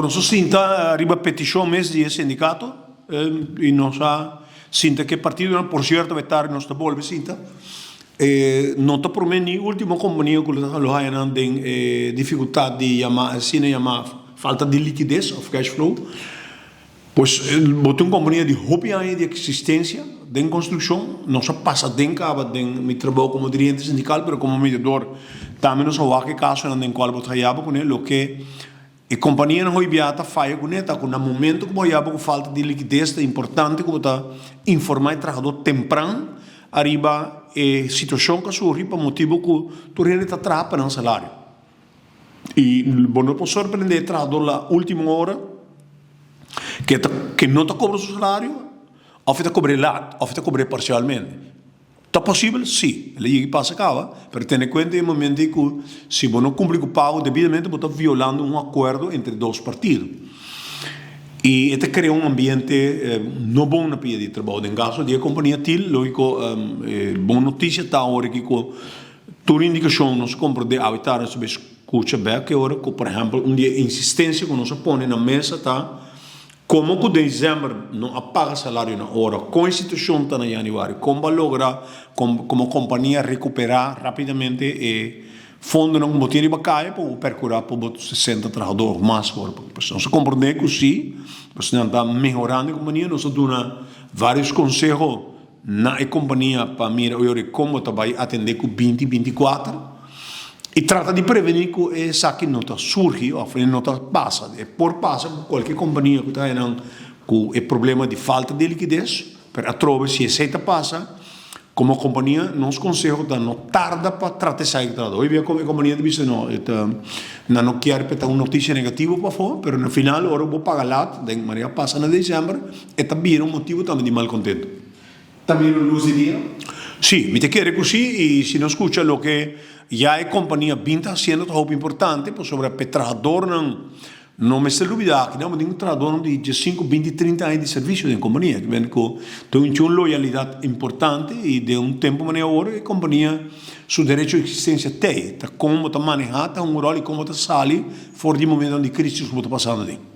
Nos a sinta riba peticion mes di e sindicato y nos a sinta cu e partidonan, por cierto e tardi nos ta bolbe sinta, e no ta prome ni ultimo compania cu lo haya nan den e dificultad di yama asina yama falta di liquidez of cash flow. Pues bo tin un compania di hopi aña di existencia den construccion, nos a pasa den caba den mi trabou como dirigente sindical pero como mediador tambe nos a wak e casonan den cual bo ta hayaba cune loke E kompanianan hoy bia ta faya kuné ta ku na momento ku bo haya bo ku falta di likides ta importante ku bo ta informá e trahadó tempran ariba e situashon ku a surgi pa motibu ku tur hende ta traha pa nan salario. I bo no por sorprendé e trahadó la último ora ke ta ke no ta kobra su salario òf e ta kobr'é lat òf e ta kobr'é parsialmente. Ta posibel? Sí. El a yega i pasa kaba, pero tene kuenta e momento ei ku si bo no kumpli ku pago debidamente bo ta violando un akuerdo entre dos partido. I e ta krea un ambiente no bon na pia di trabou. Den kaso di e kompania Til, logiko e bon notisia ta awor aki ku tur indikashon nos a komprondé awe tardi nos ta bai skucha bèk e ora ku por ehèmpel un di e insistensia ku nos a pone na mesa ta, Komo ku desèmber no a paga salario na ora, kon e situashon ta na yanüari? Kon bo a logra komo kompania rekuperá rápidamente e fondonan ku bo tin riba kaya pa bo perkurá pa bo 60 trahador òf mas ku ora? Pues nos a komprondé ku sí, pues nan ta mehorando e kompania, nos a duna vários konseho na e kompania pa mira oyor kon bo ta bai atendé ku 20 24 i trata di prevení ku esaki no ta surgi òf e no ta pasa. E por pasa ku kualke kompania ku ta haña nan ku e problema di falta di likides, pero atrobe si esei ta pasa komo kompania nos konseho ta no tarda pa trata esaki trata. Hoy bia e kompania ta bisa no e ta nan no kier pa e ta un notisia negativo pafó, pero na final ora bo paga lat den manera a pasa na desèmber E ta bira un motibu tambe di malkontentu. Ta mira un lus di dia? Sí, mi ta kere ku sí, i si nos skucha loke ya e kompania bin ta hasiendo ta hopi importante, pasobra p'e trahadornan no mester lubidá aki nan bo tin trahadornan di diesinku, binti, trinta aña di servisio den kompania, ki bende ku ta un un loyalidat importante i den un tempu manera awor e kompania su derecho di eksistensia t'ei, ta kon bo ta manehá ta un ròl i kon bo ta sali for di momentonan di krisis ku bo ta pasando aden.